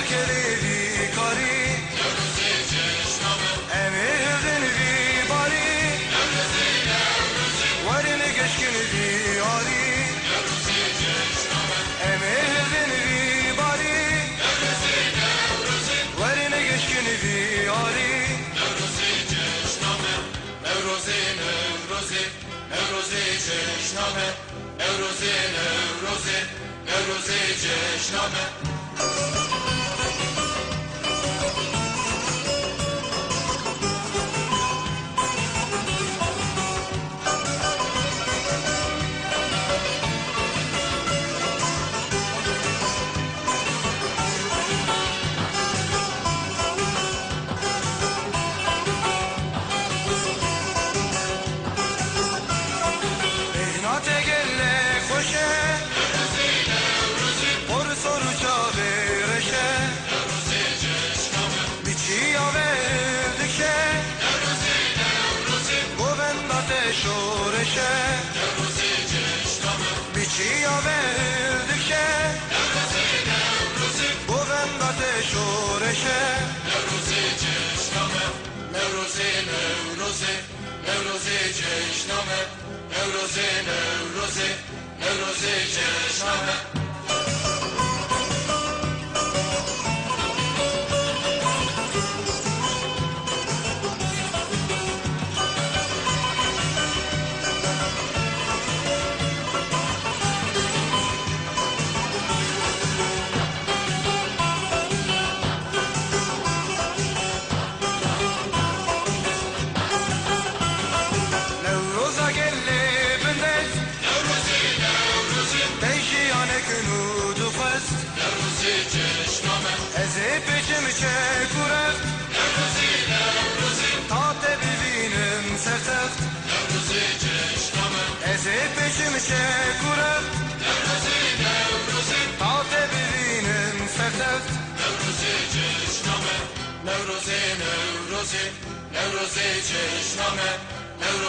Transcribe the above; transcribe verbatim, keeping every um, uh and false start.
Kerê vî karî, em ê hildin vî barî, werin geşkin vî arî. Em ê hildin vî barî, werin geşkin vî arî. Newrozê, Newrozê, Newrozê çeşna me. Newrozê, Newrozê, Newrozê çeşna me. Bêhna te gelek xweş e, qor sor û çavê reş e. Biçiya ve dixe, govenda te şoreş e. Biçiya ve dixe, govenda te şoreş e. Newrozê, Newrozê, Newrozê çeşna me. Newrozê, Newrozê, Newrozê çeşna me. Newroza gelê bindest, te jiyanek nû dixwest. Ez ê pêçim çek û reft, ta te bivînim ser text. Ez ê pêçim çek û reft, ta te bivînim ser text. Newrozê, Newrozê, Newrozê çeşna me. Newrozê,